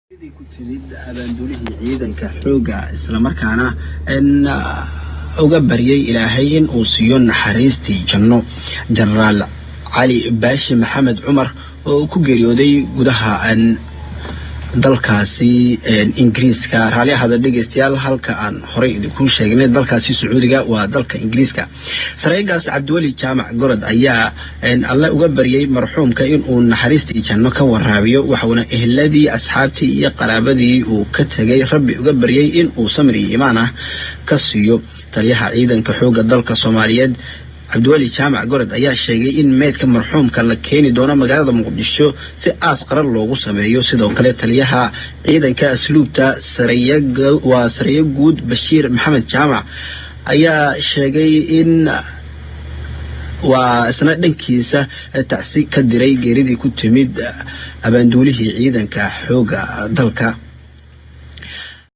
Ku timid abaanduulihii ciidanka xoogga, islamarkaana uga baryay Ilaahay in uu siiyo naxariistii janno Jenaraal Cali Baashi Maxamed Cumar oo ku geeriyooday gudaha dalkaasi Ingiriiska. Raalli ahada dhegeystayaal, halka aan horey idinku sheegnay dalkaasi Sacuudiga, waa dalka Ingiriiska. Sareygaas Cabdiweli Jaamac Gorod ayaa Alle uga baryay marxuumka inuu naxariistii janno ka waraabiyo, waxauna ehladii, asxaabtii iyo qaraabadii uu ka tegay Rabbi uga baryay inuu samir iyo imaan ah ka siiyo. Taliyaha ciidanka xoogga dalka Soomaaliyeed Cabdiweli Jaamac Gorod ayaa sheegay in meydka marxuumka la keeni doono magaalada Muqdisho si aas qaran loogu sameeyo. Sidoo kale taliyaha ciidanka asluubta waa sareeyo guud Bashiir Maxamed Jaamac ayaa sheegay in waa isna dhankiisa tacsi ka diray geeridii ku timid abaanduulihii ciidanka xoogga dalka.